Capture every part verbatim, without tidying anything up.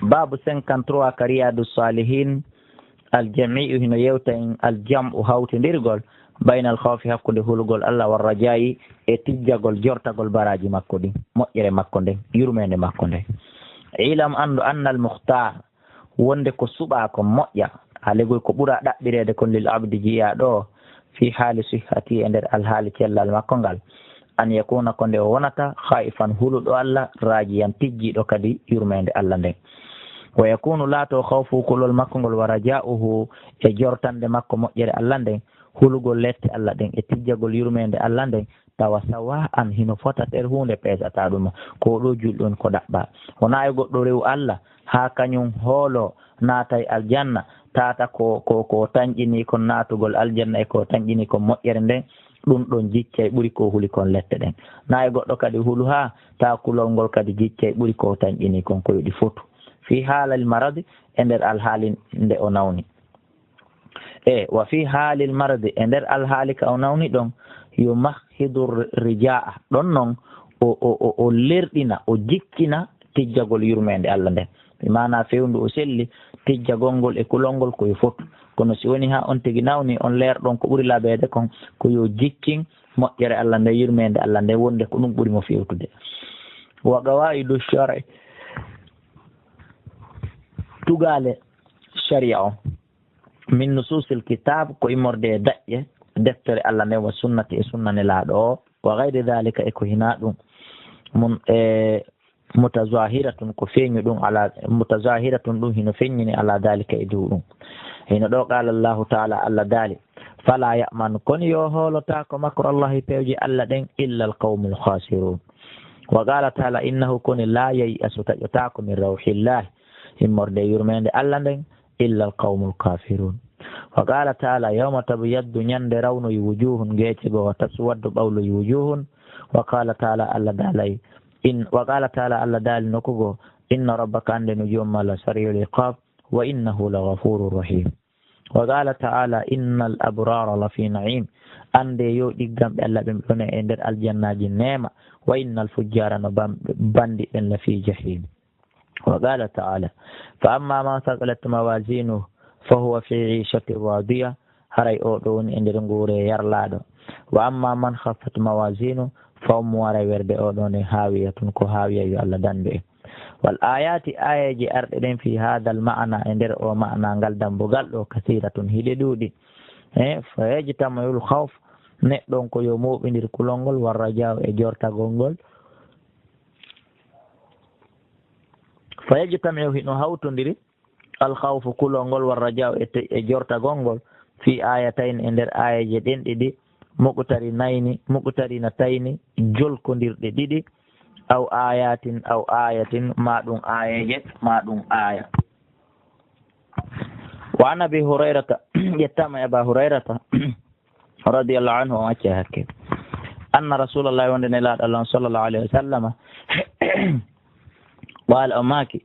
Baabu cinquante-trois ka Riyadu Salihin, al jami'u hino yewta en al jam'u hawtindirgol, baynal khawfi hakkunde hulugol Allah, war raja'i e tijjagol jortagol baraaji makko ɗin, moƴƴere makko nden, yurmeende makko nden. Ilam anndu annal mukhtar, wonde ko suɓaa kon moƴƴa, alegol ko ɓura ɗaɓɓireede kon lil abdi jiyaaɗo o, fi haali sihhati e nder alhaali cellal makko ngal, an yakuna ko nde o wonata khaifan huluɗo Allah, rajiyan tijjiiɗo kadi yurmeende Allah nden. Wa yakunu laato khawfu kulol makko ngol wa raja'uhu e jortande makko moƴƴere Allah nden, hulugol lette Allah ɗen e tijjagol yurmeende Allah nden, tawa sawa an hino fota ter huunde peesata ɗum. Ko ɗo julɗo on ko ɗaɓɓa. Wona e goɗɗo rewu Allah, haa kañum hoolo naatay aljanna, tata ko, ko, ko tanƴini kon naatugol aljanna e ko tanƴini kon moƴƴere nden, ɗum ɗon jiccay ɓuri ko huli kon lette ɗen. Na e goɗɗo kadi hulu haa ta kulol ngol kadi jiccay ɓuri ko tanƴini kon ko yoɗi fotu. Fi haalal maradi, e nder alhaali nde o nawni. E wa fi haalil maradi, e nder alhaali ka o nawni ɗon, yo mahhidu rijaa, ɗon non o, o, o, o lerɗina, o jikkina tijjagol yurmeende Allah nden. Bi maana fewndu o selli, tijjagol ngol e kulol ngol ko yo fotu. Kono si woni haa on tigi nawni, on leer ɗon ko ɓuri labeede kon, ko yo jikkin moƴƴere Allah nden, yurmeende Allah nden, wonde ko ɗum ɓuri mo fewtude. Wa qawaidu shar'i, tugaale sharia on. Min nususil kitab, ko immorde e daƴƴe deftere Allah nden, wa sunnati e sunna nelaaɗo o, wa gayri dhalika e ko hinaa ɗum. Mun e mutazahiratun ko feeñu ɗum ala, mutazahiratun ɗum hino feññini ala dhalika e dow ɗum. Hino ɗo qala Allahu ta'ala, Allah daali, fala ya'man, kono yo hoolotaako makru Allahi pewje Allah ɗen illa al qawmul khasirun. Wa qala ta'ala, innahu koni la yay'asu taƴotaako min rawhillahi, immorde yurmeende Allah nden, illa al qawmul kafirun. Wa qala ta'ala, yawma tabyaddu, ñande rawnoyi wujuhun, geece goo, wa taswaddu, ɓawloyi wujuhun. Wa qala ta'ala, Allah daalay, in, wa qala ta'ala, Allah daali nokku goo, inna rabbaka, annde no joom ma la sari'ul iqab, wa innahu la ghafurur rahim. Wa qala ta'ala, innal abrara la fi na'im, annde yo ɗigganɓe Allah ɓen ɓe wona e nder aljannaaji neema, wa innal fujjara no bam-, bandi ɓen la fi jahim. Wa qala ta'ala, fa amma man thaqulat mawazinuhu fa huwa fi ishatin radiya, haray o ɗo woni e nder nguure yarlaaɗo. Wa amma man khaffat mawazinuhu, fa ummuhu, haray werde o ɗo nden hawiyatun, ko hawiya, yo Allah dandu en. Wal ayati, ayaji arɗe ɗen fi hadal ma'ana, e nder o ma'ana ngal dambugal ɗo, kasiratun, hiɗe ɗuuɗi. E, fa yajtami'ul khawf, neɗɗo on ko yo mooɓindir kulol ngol, war raja'u e jortagol ngol. Fa yajtami'u, hino hawtondiri, al khawfu kulol ngol, war raja'u e te-, e jortagol ngol, fi ayatayn, e nder ayaje ɗen ɗiɗi, muqtarinayni, muqtarinatayni, jolkondirɗe ɗiɗi, aw ayatin, aw ayatin, ma ɗum ayaje, ma ɗum aya. Wa an Abi Hurayrata, ƴettama e Aba Hurayrata, radiyallahu anhu, on acca hakke. Anna Rasulallahi, wonde Nelaaɗo Allah on, sallallahu alayhi wa sallama, qaala, o maaki,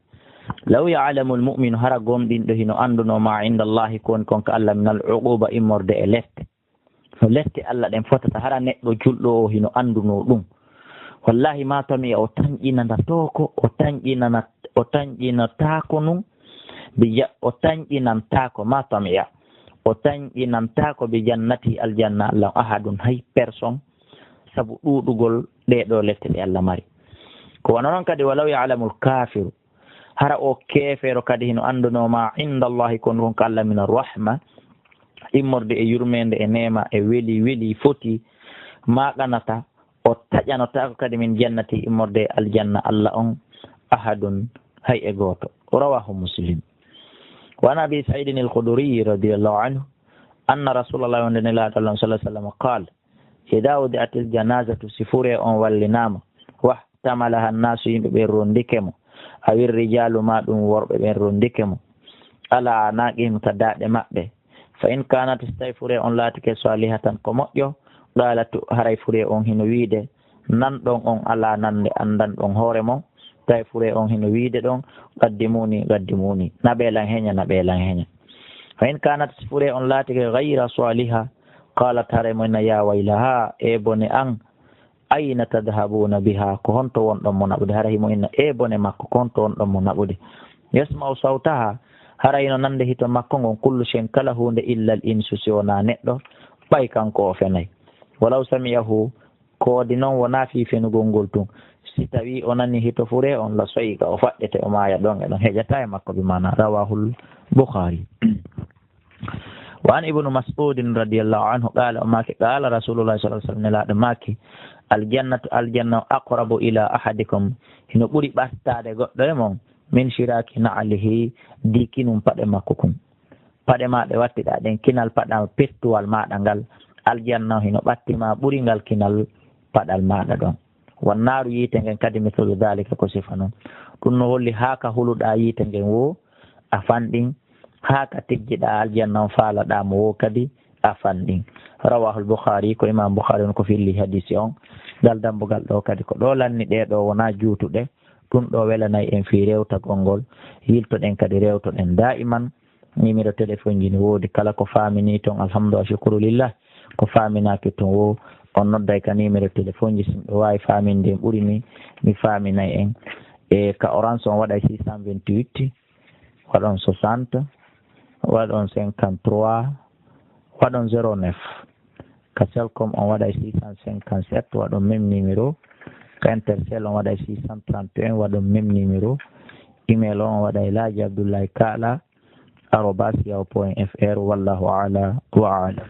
law ya'lamul mu'minu, hara gomɗinɗo hino anndunoo, ma inda Allahi, ko woni kon ka Allah, min al uquba, immorde e lette. No lette Allah ɗen fotata, hara neɗɗo julɗo o hino anndunoo ɗum. Wallahi, ma tami'a, o tanƴinanataako, o tanƴinana-, o tanƴinataako nun, bija o tanƴinantaako, ma tami'a, o tanƴinantaako bi jannati, aljanna Allah, ahadun, hay personne, sabu ɗuuɗugol ɗee ɗoo lette ɗe Allah mari. Ko wano non kadi, walaw ya'lamul kafiru, hara o keefeero kadi hino anndunoo ma inda Allahi, kon kon ka Allah, min arrahma, immorde e yurmeende e neema e weli, weli foti, ma qanata, o taƴanotaako kadi min jannati, immorde e aljanna Allah on, ahadun, hay e gooto. Rawahu Muslim. Wa an Abi Sa'idin al-Khudri radiyallahu anhu, anna Rasulallah, wonde Nelaaɗo Allah sallallahu alaihi wasallam, qaal, ida wudi'atil janazatu, si furee on wallinaama, wahtamalaha annaasu, yimɓe ɓen rondike mo, awir rijaalu, ma ɗum worɓe ɓen rondike mo, ala anaqihim, ka daaɗe maɓɓe, fa in kanat, si tawi furee on laatike salihatan, ko moƴƴo, qalatu, haray furee on hino wiide, nanɗon on alaa nande, anndanɗon hoore mon, tawi furee on hino wiide ɗon, qaddimuni, qaddimuni, naɓee lan heña, naɓee lan heña. Fa in kanat, si furee on laatike gayra saliha, qalat, haray mo inna, ya waylaha, e bone an, ayna tadhabuna biha, ko honto wonɗon mo naɓude? Hara himo inna, e bone makko, ko honto wonɗon mo naɓude? Yasma'u sawtaha, hara ino nande hito makko ngon, kullu shay'in, kala huunde, illa al insu, si wonaa neɗɗo, ɓay kanko o fenay. Walaw sami'ahu, koodi noon wonaa fii fenugol ngol tun. Si tawii o nani hito furee on, la soyika, o faɗɗete, o maaya ɗon e ɗon, heƴataa e makko, bi maana. Rawahul Bukhari. Wa an Ibnu Mas'udin radiyallahu anhu qala, o maaki, qala Rasulullah sallallahu alaihi wasallam, nelaaɗo maaki, aljannatu, aljanna, aqrabu ila ahadikum, hino ɓuri ɓattaade goɗɗo e mon, min shiraki na'alihi, di kinum paɗe makko kun. Paɗe maa ɗe wattiɗaa ɗen, kinal paɗal pettuwal maaɗa ngal, aljanna hino ɓatti ma ɓuri ngal kinal paɗal maaɗa ɗon. Wannaaru, yiite ngen kadi, mithlu dhalika, ko sifa non. Ɗum no holli haa ka huluɗaa yiite ngen woo a fanɗin, haa ka tijjiɗaa aljanna on faalaɗaa mo woo kadi a fanɗin. Rawahul Bukhari, ko Imam Bukhari on ko filli hadisi on. Ngal dambugal ɗo kadi ko ɗo lanni ɗee ɗo wonaa juutuɗe. Ɗum ɗo welanay en fii rewtagol ngol. Yiltoɗen kadi rewtoɗen daiman. Numéro téléphone ji ne woodi, kala ko faamini ton, alhamdu wa shukru lillah. Ko faaminaaki ton wo, on nodday ka numéro téléphone ji, si miɗo waawi faaminde en ɓuri mi, mi faaminay en. E ka Orange on waɗay six cent vingt-huit, waɗon soixante, waɗon cinquante-trois, waɗon zéro neuf. Ka Celcom on waɗay six cent cinquante-sept, waɗon même numéro. Ka Intercell on waɗay six cent trente et un, waɗon même numéro. Email on waɗay laaji Abdullahi Kala arobas yahoo point F R. Wallahu ala wa alam.